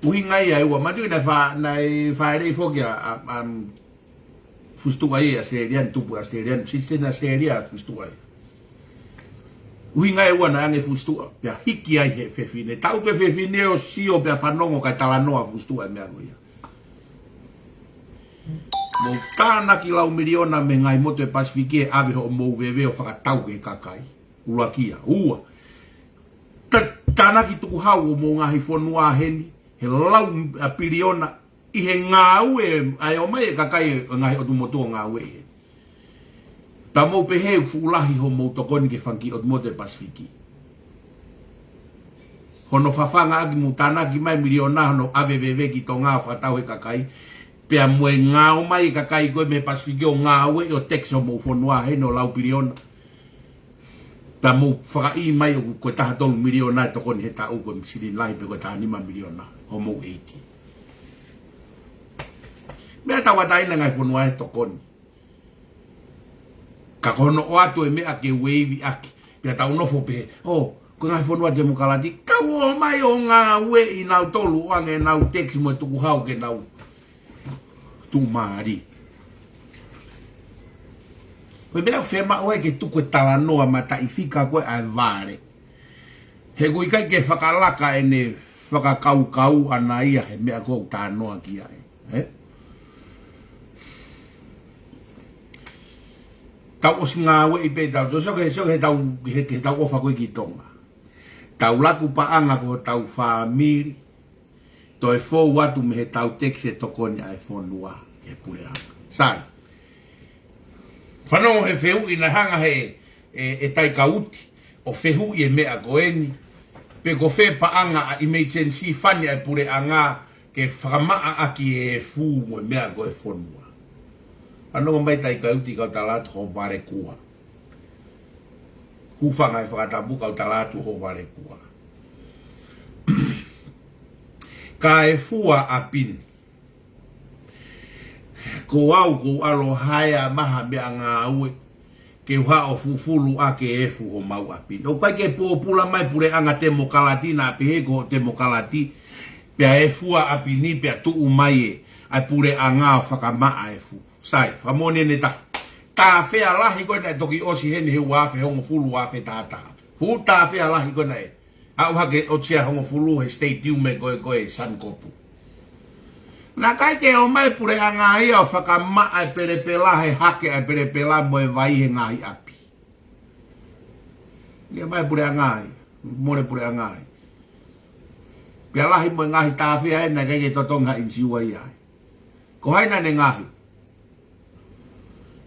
ʻUhinga ia ʻe ua, mātuʻaki naʻe fa-, naʻe fāʻeleʻi foki ʻa, ʻa, ʻa, fuʻu situʻa ia ʻi ʻAositelēlia, tupu ʻi ʻAositelēlia, citizen ʻAositelēlia fuʻu situʻa ia. ʻUhinga ʻe ua naʻe ʻoange fuʻu situʻa, pea hiki ai he fefine. Tau pē fefine ʻo sio pea fanongo kae talanoa fuʻu situʻa e meʻa ko ia. Mou tānaki lau miliona mei he ngaahi motu ʻo e Pasifiki ʻe ʻave hoʻomou veve ʻo fakatau ki he kakai. ʻUluaki ia. Ua. Ta-, tānaki tukuhau ʻo mou ngaahi fonua heni, he lau, a, piliona, ʻi he ngāue, ʻa e ō mai e kakai e ngaahi ʻotu motu ʻo ngāue he. Pea mou pehē ʻoku fuʻu lahi hoʻomou tokoni ki he fanga kiʻi ʻotu motu ʻo e Pasifiki. Hono fafanga ʻaki mou tānaki mai miliona hono ʻave veve ki Tonga ʻo fakatau he kakai. Pea mou ngāue mai e kakai ko ē mei he Pasifiki ʻo ngāue ʻo tax hoʻomou fonua heni ʻo lau piliona. Pea mou fakaʻī mai ʻoku ko e taha tolu miliona e tokoni he taʻu ko e silini lahi pe ko e taha nima miliona hoʻomou ʻeiki. Meʻa tauʻatāina ngaahi fonua he tokoni. Ka ko hono ʻoatu e meʻa ke ueivi ʻaki. Pea tau nofo pē, ʻo, ko e ngaahi fonua temokalati. Kau ō mai ʻo ngāue ʻi nautolu ʻoange ʻenau tax mo e tukuhau ke nau tuʻumālie. Ko e meʻa ʻoku fiemaʻu ai ke tuku e talanoa mataʻifika ko ē ʻa e vale. He ʻoku ʻikai ke fakalaka ʻene fakakaukau ʻana ia he meʻa ko ē ʻoku talanoa ki ai. Ē? Tau ʻosi ngāueʻi pē tau, tau sio ki he, sio ki he tau, he, he tau ʻofa ko ē ki Tonga. Tau laku paʻanga ko hotau fāmili, toe fou atu mei he tau tax e tokoni ʻa e fonua ki he puleʻanga. Sai. Fanongo he fehuʻi naʻe hanga he, e, e taʻi kauti ʻo fehuʻi e meʻa ko eni. Pe ko fē paʻanga ʻa e emergency fund ʻa e puleʻanga ke fakamaʻa ʻaki e efu mo e meʻa ko ē e fonua. Fanongo mai taʻi kauti kau tala atu ho vale kua. Hūfanga he fakatapu kau tala atu ho vale kua. Ka e fua ʻapi ni. Ko au ʻoku ou ʻalu ʻo haea mai ha meʻangāue ke u haʻu ʻo fufulu ʻaki e efu homau ʻapi ni. ʻOku ʻikai ke pōpula mai puleʻanga temokalati naʻa pehē ko e temokalati. Pea e fua ʻapi ni pea tuʻu mai e, ʻa e puleʻanga ʻo fakamaʻa e efu. Sai, fakamoʻoni ʻeni taha. Tāfea lahi ko ē naʻe toki ʻosi heni he ua afe hongofulu, ua afe tahataha. Fuʻu tāfea lahi ko ē naʻe aʻu hake ʻo tia hongofulu he stadium ko ē ko ē Suncorp. Naʻe ʻikai ke ō mai puleʻanga ia ʻo fakamaʻa e pelepela he hake ʻa e pelepela mo e vai he ngaahi ʻapi. Ia mai puleʻanga ia, mole puleʻanga ia. Pea lahi mo e ngaahi tāfea ē naʻe ʻikai ke totongi ha insiua ia. Ko hai naʻa ne ngaohi?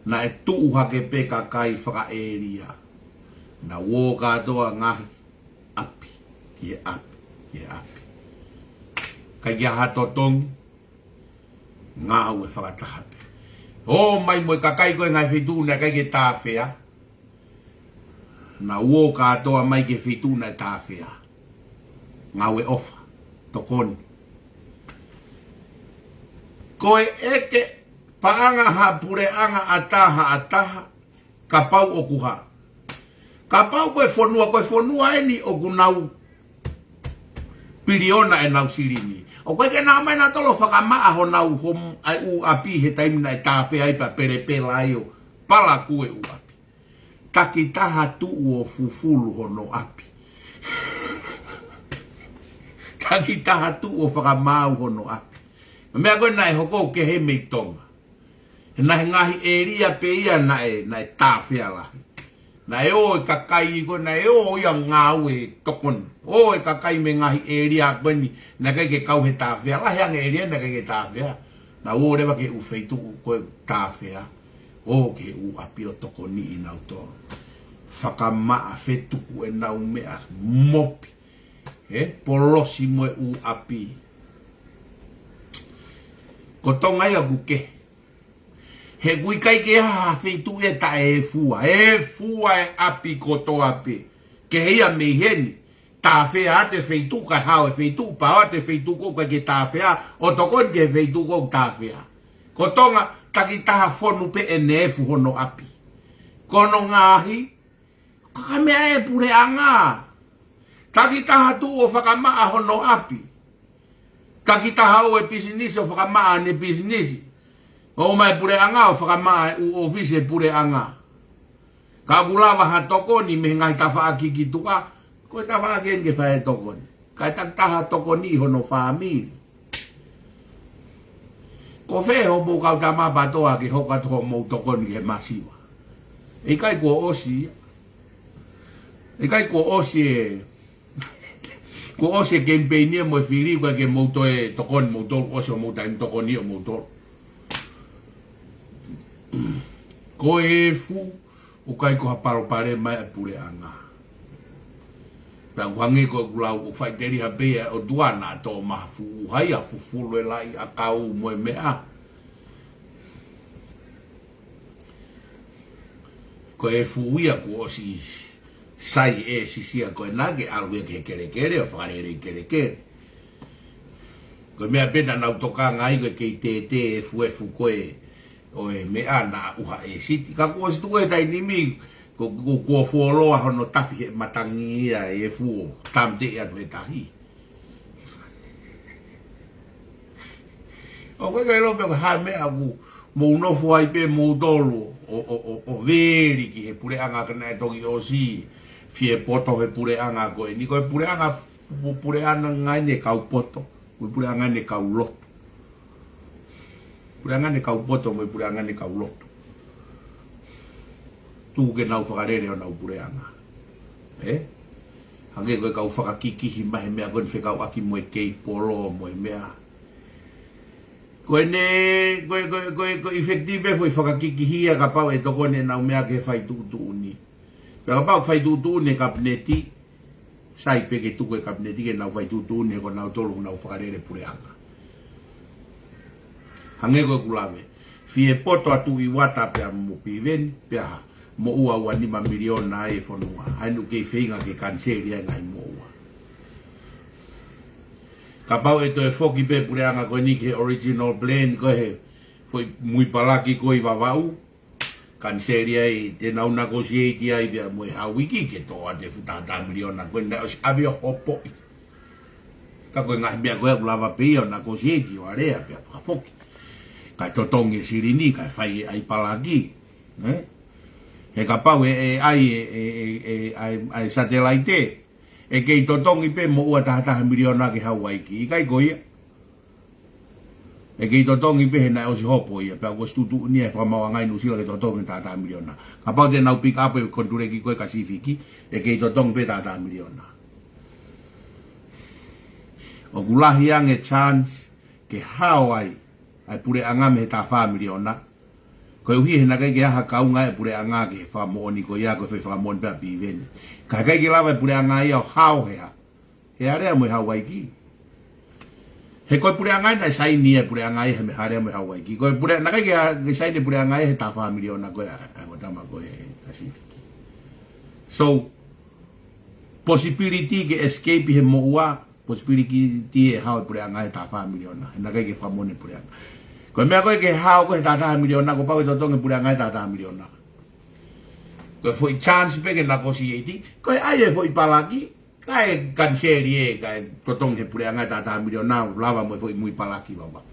Naʻe tuʻu hake pē kakai fakaʻēlia. Naʻa ō kātoa ngaahi ʻapi, ki he ʻapi, ki he ʻapi. ʻIkai ke ʻi ai ha totongi, ngāue fakataha pē. ʻO mai mo e kakai ko ē ngaahi feituʻu naʻe ʻikai ke tāfea. Naʻa ō kātoa mai ki he feituʻu naʻe tāfea. Ngāue ʻofa, tokoni. Ko e ʻeke paʻanga ha puleʻanga ʻa taha ʻa taha, kapau ʻoku hā. Kapau ko e fonua, ko e fonua ʻeni ʻoku nau piliona ʻenau silini. ʻOku ʻikai ke nau mai nautolu ʻo fakamaʻa honau hom-, ʻa e ʻū ʻapi he taimi naʻe tāfea ai pea pelepela ai ʻo palakū e ʻū ʻapi. Takitaha tuʻu ʻo fufulu hono ʻapi. Takitaha tuʻu ʻo fakamaau hono ʻapi. Meʻa ko ē naʻe hoko kehe mei Tonga. He naʻe ngaahi ʻēlia pē ia naʻe, naʻe tāfea lahi. Naʻe ō e kakai ko ē, naʻe ō ia ngāue tokoni. ʻO e kakai mei he ngaahi ʻēlia ko eni, naʻe ʻikai ke kau he tāfea. Lahi ange ʻēlia naʻe ʻikai ke tāfea. Naʻa nau ō leva ki he ʻū feituʻu ko ē tāfea. ʻO ki he ʻū ʻapi ʻo tokoniʻi nautolu. Fakamaʻa, fetuku ʻenau meʻa, mopi. Ē, polosi mo e ʻū ʻapi. Ko Tonga ia ʻoku kehe. He ʻoku ʻikai ke ʻi ai ha feituʻu ia ʻe taʻe fua. ʻE fua e ʻapi kotoa pē. Kehe ia mei heni. Tāfea atu e feituʻu kae hao e feituʻu, pau atu e feituʻu ko ē ʻikai ke tāfea, ʻo tokoni ki he feituʻu ko ē ʻoku tāfea. Ko Tonga, takitaha fonu pē ʻene efu hono ʻapi. Ko hono ngaahi, ka ka meʻa e puleʻanga. Takitaha tuʻu ʻo fakamaʻa hono ʻapi. Takitaha ʻo e pisinisi ʻo fakamaʻa ʻene pisinisi. ʻO mai puleʻanga ʻo fakamaʻa e ʻū ʻōfisi e puleʻanga. Ka ʻoku lava ha tokoni mei he ngaahi tafaʻaki ki tuʻa, ko e tafaʻaki eni ke fai e tokoni. Kae takitaha tokoni ʻi hono fāmili. Ko fē hoʻomou kau tama PATOA ke hoko atu hoʻomou tokoni ki he masiva? ʻIkai kuo ʻosi ia. ʻIkai kuo ʻosi e, kuo ʻosi e kemipeini ia mo e fili, ko e ke mou toe tokoni moutolu, ʻosi hoʻomou taimi tokoni ʻomoutolu. Ko e efu, ʻoku ʻikai ko ha palopalema ia e puleʻanga. Pea ʻoku hangē ko ʻeku lau ʻoku faʻiteliha pē ia ʻe ʻOtua naʻa tō maha fuʻu hai a fufulu e laʻi ʻakau mo e meʻa. Ko e efu ia kuo ʻosi sai e sisia ko ena ke ʻalu ia ki he kelekele ʻo fakalelei kelekele. Ko e meʻa pē naʻa nau tokanga ai ko e kei tētē efuefu ko ē ʻo e meʻa naʻa ʻuha e siti. Ka kuo ʻosi tuku e taimi ni, ko, ko, kuo fuoloa hono tafi he matangi ia e efu ʻo tāmateʻi atu he tahi. ʻOku ʻikai ke ʻilo pe ko e hā e meʻa ʻoku mou nofo ai pē moutolu ʻo, ʻo, ʻo, ʻo veli ki he puleʻanga ka naʻe toki ʻosi fie poto he puleʻanga ko eni. Ko e puleʻanga, pu-, puleʻanga eni e kau poto. Ko e puleʻanga eni e kau lotu. Puleʻanga eni e kau poto mo e puleʻanga eni e kau lotu. Tuku ke nau fakalele honau puleʻanga. Ē? Hangē ko e kau fakakikihi mai he meʻa ko eni fekauʻaki mo e kei polo mo e meʻa. Ko ʻene, ko e, ko e, ko e, ko e effective e foʻi fakakikihi ia kapau ʻe tokoni ʻenau meʻa ki he fai tuʻutuʻuni. Pea kapau fai tuʻutuʻuni e kapineti, sai pē ke tuku e kapineti ke nau fai tuʻutuʻuni he ko nautolu ʻoku nau fakalele puleʻanga. Hangē ko ʻeku lave. Fie poto atu ʻi Uata pea mo Piveni, pea ha, moʻua ua nima miliona ai e fonua. ʻA eni ʻoku kei feinga ke kaniseli ai ngaahi moʻua. Kapau ʻe toe foki pē puleʻanga ko eni ki he original plan, ko e he foʻi mui palaki ko ē ʻi Vavaʻu, kaniseli ai, te nau negotiate ai pea mo e Hauiki ke tō atu e fuʻu taha taha miliona ko ē naʻe ʻosi ʻave ʻo hopoʻi. Ka ko e ngaahi meʻa ko ē ʻoku lava pē ia ʻo negotiate ʻo alea pea fakafoki. Kae totongi e silini, kae fai e ʻai palaki. Ē? He kapau ʻe, ʻe ʻai e, e, e, e, ʻai, ʻai satelaite, ʻe kei totongi pē moʻua taha taha miliona ki Hauiki. ʻIkai ko ia. ʻE kei totongi pē he naʻe ʻosi hopo ia, pea kuo ʻosi tuʻutuʻuni ia he fakamaauʻanga ʻi Nuʻusila ke totongi taha taha miliona. Kapau te nau pick up e konituleki ko ē Kasifiki, ʻe kei totongi pē taha taha miliona. ʻOku lahi ange chance ke hao ai ʻa e puleʻanga mei he taha fā miliona. Koeʻuhi he naʻe ʻikai ke ʻi ai ha kaunga e puleʻanga ki he fakamoʻoni ko ia ko e fai fakamoʻoni pē ʻa Piveni. Ka he ʻikai ke lava e puleʻanga ia ʻo hao he hā. He alea mo e Hauiki. He ko e puleʻanga ia naʻe saini e puleʻanga ia he meʻa alea mo e Hauiki. Ko e puleʻanga naʻe ʻikai ke, ke saini e puleʻanga ia he taha fā miliona ko ē ʻa, ʻa e tama ko ē Kasifiki. So, possibility ke escape he moʻua, possibility ʻe hao e puleʻanga ia he taha fā miliona. He naʻe ʻikai ke fakamoʻoni e puleʻanga. Ko e meʻa ko ē ke hao ko ē he taha taha miliona, kuo pau ʻe totongi e puleʻanga ia he taha taha miliona. Ko e foʻi chance pē ke negotiate, ko e ʻai e foʻi palaki, kae kaniseli ē, kae totongi he puleʻanga e taha taha miliona, lava mo e foʻi mui palaki Vavaʻu.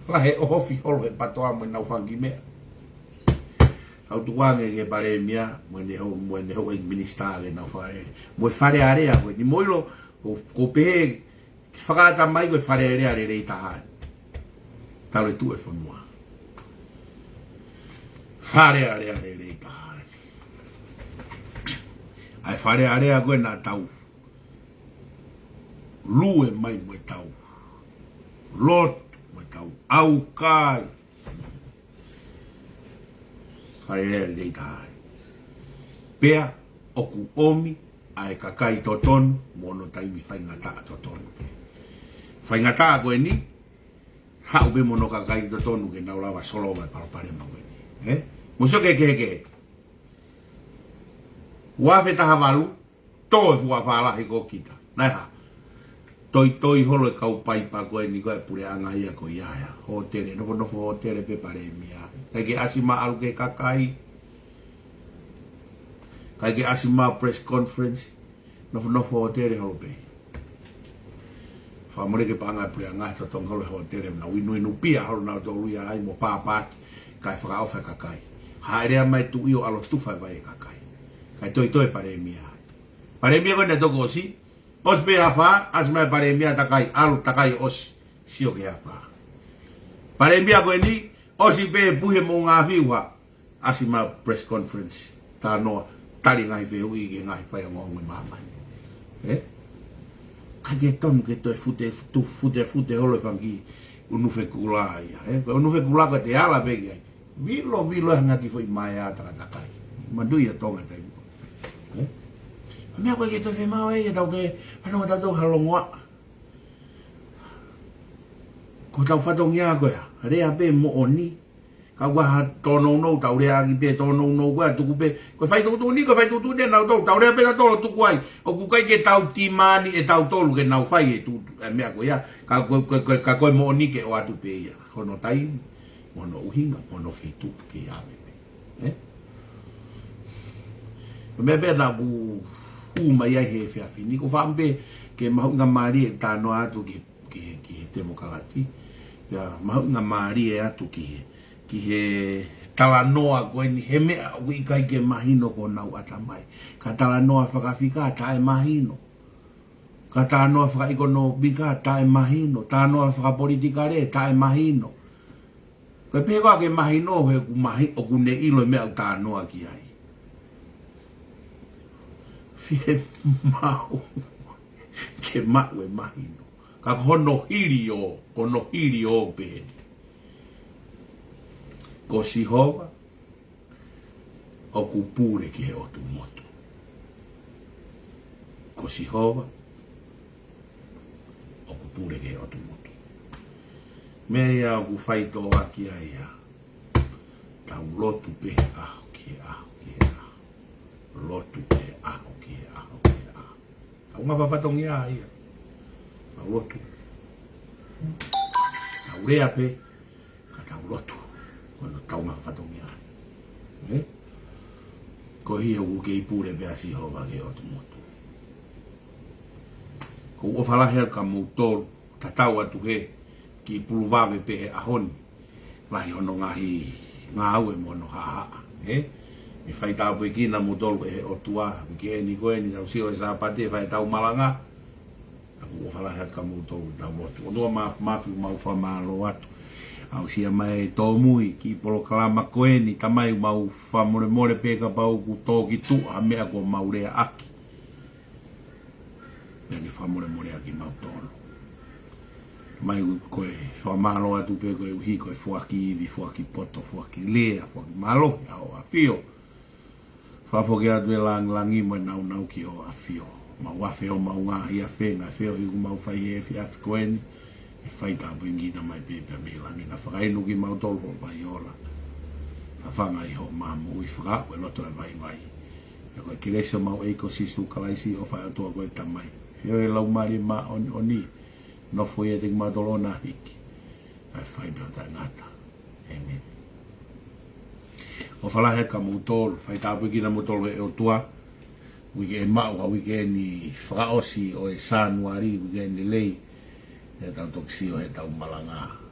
Lahi e ʻohofi holo he PATOA mo ʻenau fanga kiʻi meʻa. Tau tukuange ki he palēmia, mo ʻene hou, mo ʻene houʻeiki minisitā ke nau fale. Mo e Fale Alea ko eni mo ʻilo, ko, ko pehē, ke fakaʻatā mai ko e Fale Alea lelei taha. Talu e tuʻu e fonua. Fale Alea lelei taha eni. ʻA e Fale Alea ko ē naʻa tau lue mai mo ʻetau lotu, mo ʻetau ʻaukai. Fale Alea lelei taha eni. Pea ʻoku ʻomi ʻa e kakai totonu mo hono taimi faingataʻa totonu. Faingataʻa ko eni, haʻu pē mo hono kakai totonu ke nau lava solova e palopalema ko eni. Ē? Mou sio ki he kehekehe. Ua afe taha valu, tō e fuʻu afā lahi ko kita. Naʻe hā? Toitoi holo e kau paipa ko eni ko e puleʻanga ia ko ia ia. Hōtele, nofonofo hōtele pē Palēmia. ʻIkai ke ʻasi mai ʻalu ki he kakai. ʻIkai ke ʻasi mai press conference. Nofonofo hōtele holo pē. Fakamole ke paʻanga e puleʻanga he totongi holo e hōtele, nau inuinu pia holo nautolu ia ai mo pāpāti, kae fakaʻofa e kakai. Haʻele mai tuʻi ʻo ʻalu tufa e vai e kakai. Kae toitoi e Palēmia. Palēmia ko ē naʻe toki ʻosi, ʻosi pē afā, ʻasi mai Palēmia takai, ʻalu takai ʻosi, sio ki he afā. Palēmia ko eni, ʻosi pē puhi e moʻungaafi ua, ʻasi mai press conference, talanoa, tali e ngaahi fehuʻi ki he ngaahi faiongoongo ʻi māmani. Ē? ʻIkai ke tonu ke toe fute, tu-, fute, fute holo e fanga kiʻi ʻunu fekula ia. Ē? Ko e ʻunu fekula ko e te ala pē ki ai. Vilo, vilo e ngaahi kiʻi foʻi maea takatakai. Manatuʻi ʻa Tonga taimi ko ē. Ē? Meʻa ko ē ke toe fiemaʻu ʻe ia tau ke, fanongo tautolu ha longoaʻa. Ko ʻetau fatongia ko ia, lea pē moʻoni. Ka ʻoku ʻi ai ha tōnounou, tau leaʻaki pē tōnounou ko ia, tuku pē. Ko e fai tuʻutuʻuni, ko e fai tuʻutuʻuni ʻe nautolu, tau lea pē nautolu tuku ai. ʻOku ʻikai ke tau timani ʻe tautolu ke nau fai e tuʻutu-, e meʻa ko ia. Ka ko, ko, ko, ka ko e moʻoni ke ʻoatu pē ia. Hono taimi, mo hono ʻuhinga, mo hono feituʻu ke ʻave pē. Ē? Ko e meʻa pē naʻa ku hū mai ai he efiafi ni, ko e fakaʻamu pē ke mahuʻingamālie e talanoa atu ki he ki he, ki he temokalati. Pea mahuʻingamālie atu ki he, ki he talanoa ko eni he meʻa ʻoku ʻikai ke mahino ki honau ʻatamai. Ka talanoa fakafika, taʻemahino. Ka talanoa fakaʻekonōmika, taʻemahino. Talanoa fakapolitikale, taʻemahino. Ko e pehē koā ke mahino he ʻoku mahi-, ʻoku ne ʻilo e meʻa ʻoku talanoa ki ai. Fiemaʻu ke maʻu e mahino. Ka ko hono hili ʻo, ko hono hili ʻo pehē ni. Ko Sihova ʻoku pule ki he ʻotu motu. Ko Sihova ʻoku pule ki he ʻotu motu. Meʻa ia ʻoku faitōʻaki ai ia. Tau lotu pē he ʻaho ki he ʻaho ki he ʻaho. Lotu pē he ʻaho ki he ʻaho ki he ʻaho. Tau ngaahi fatongia ia. Tau lotu. Tau lea pē, ka tau lotu. Ko hono tau ngaahi fatongia. Ē? Ko ia ʻoku kei pule pē ʻa Sihova ki he ʻotu motu. ʻOku ou ʻofa lahi atu kia moutolu, tatau atu he kiʻi pulu vave pē he ʻaho ni. Lahi hono ngaahi ngāue mo hono haʻahaʻa, ē? ʻE fai tāpuekina moutolu ʻe he ʻOtua, uike eni ko eni tau sio he Sāpate, fai ʻetau malanga. ʻOku ou ʻofa lahi atu kia moutolu, tau lotu. ʻOtua Māfimafi, mau fakamālō atu. Aʻusia mai e tōmui kiʻi polokalama ko eni, Tamai, mau fakamolemole pē kapau ʻoku tō ki tuʻa ha meʻa kuo mau leaʻaki. Pea ke fakamolemoleʻi kimautolu. Tamai, ko e fakamālō atu pē koeʻuhi ko e foaki ivi, foaki poto, foaki lea, foaki mālohi ʻa hoʻo ʻAfio. Fakafoki atu e langilangi mo e nāunau ki hoʻo ʻAfio. Mau afe ʻo mau ngaahi afe, ngaahi feohi ʻoku mau fai he efiafi ko eni. ʻE fai tāpuekina mai pē pea mei langi, na fakainu kimautolu hoʻo vai ola. Na fanga ʻi hoʻo maʻa moʻui, fakaaʻu e loto ʻa e vaivai. Pea ko e kelesi ʻa homau ʻEiki ko Sīsū Kalaisi, ʻofa ʻa e ʻOtua ko e Tamai, feohi ʻa e Laumālie Māʻoniʻoni, nofo ʻiate kimautolu ʻo na hiki, kae fai pē ʻo taʻengata. ʻĒmeni. ʻOfa lahi kia moutolu, fai tāpuekina moutolu ʻe he ʻOtua. Uike ʻe maʻu, ʻa e uike eni fakaʻosi ʻo e Sānuali, uike eni lelei. ʻE tau toki sio heʻetau malanga.